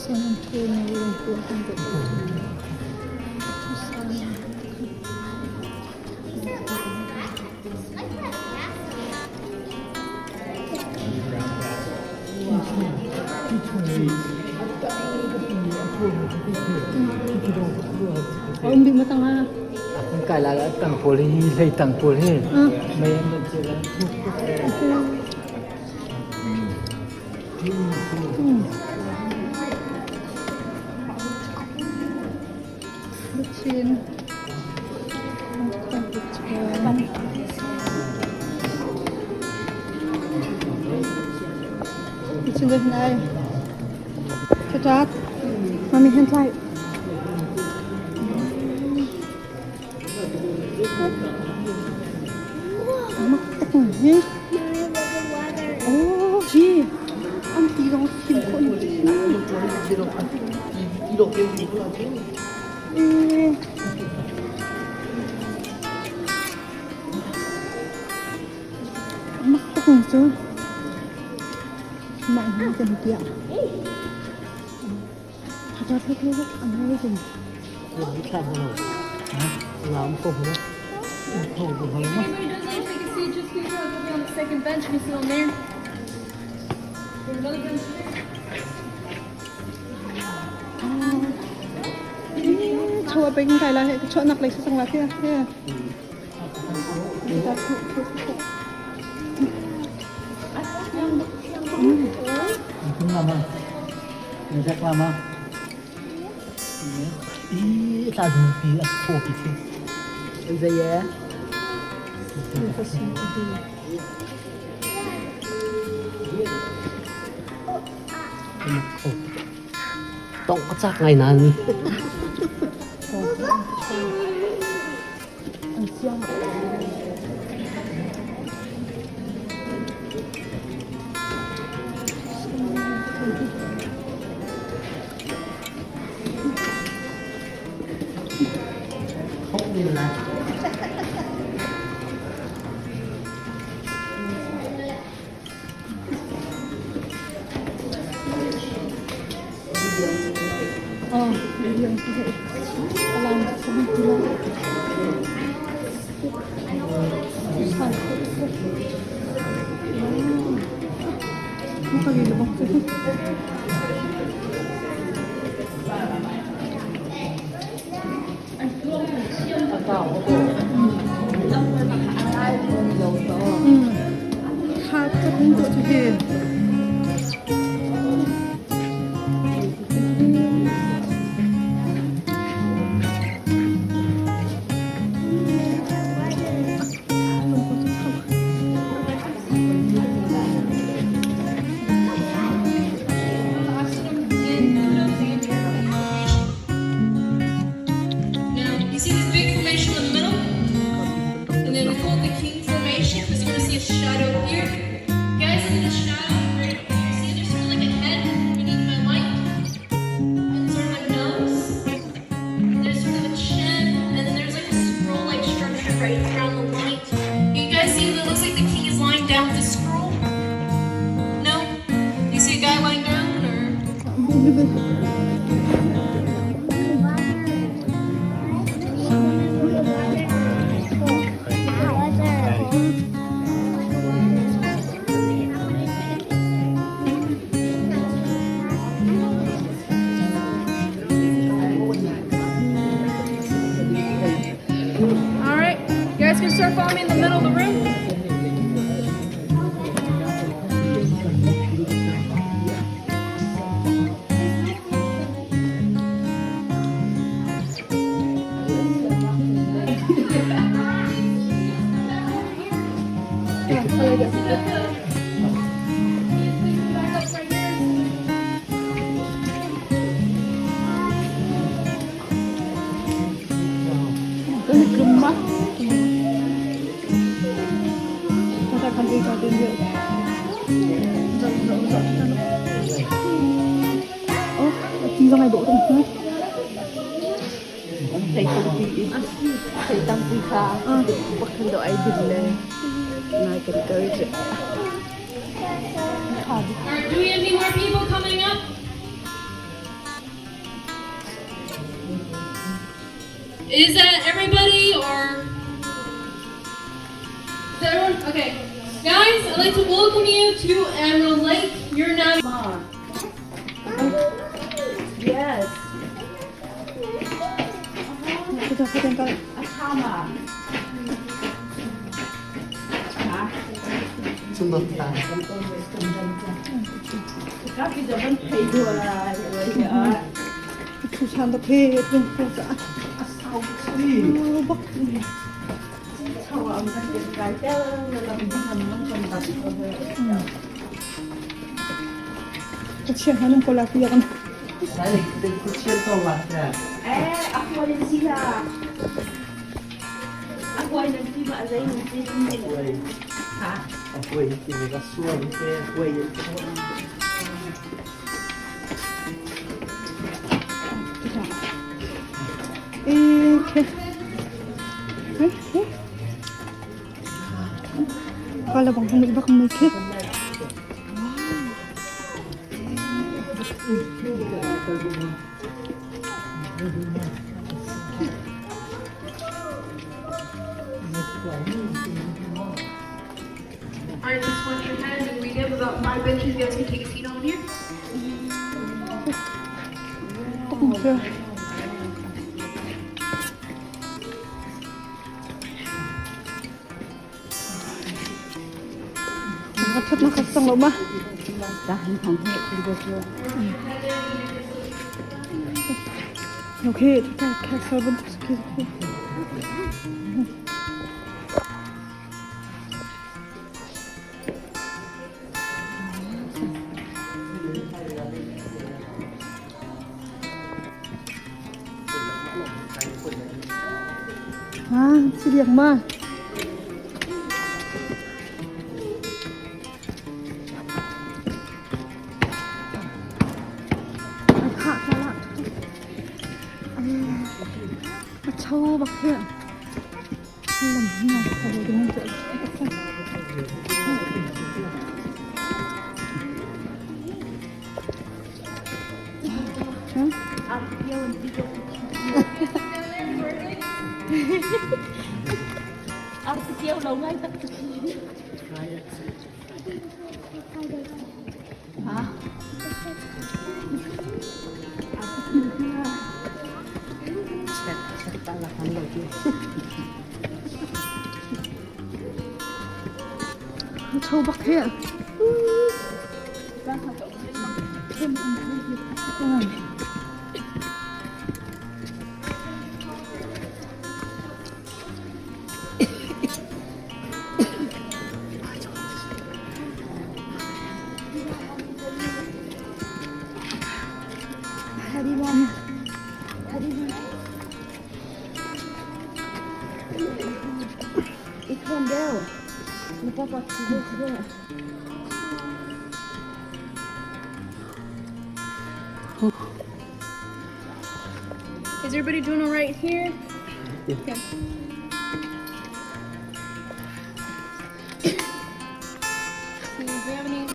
A um dih ma tang ah? Kan kai lai tang pawl hi hlei tang pawl hi mei an nan cil an thuk tuk. Luchin. Luchin deh nai. Chatat. Mami hen tlai. Mak tak hi. Oh, hi. An ti dong thim khawh ni. Mak tuk ni cu. Mah hi kan tiah. Amazing. Just please go on the second bench. Can you sit on there? There's another bench here. Chaw pe king kai la he chaw nak lai sang la khe he. Tongh ka cak ngai nain. Now, you see this big formation in the middle? And then we call it the king formation because you're going to see a shadow here. Guys, look at the shadow right here. See, there's sort of like a head beneath my light, and sort of a nose. And there's sort of a chin, and then there's like a scroll-like structure right around the light. You guys see that it looks like the king is lying down with a scroll? No? You see a guy lying down, or? All right, you guys can start following me in the middle of the room. Back up right here. Thei tampi kha pakhat dawh ai din le nai kan kal cu. All right, do we have any more people coming up? Is that everybody or is that everyone? Okay. Guys, I'd like to welcome you to Emerald Lake. You're now Yes. All right, just watch your head, and we have about five benches. You guys can take a seat on here. Is everybody doing all right here? Okay.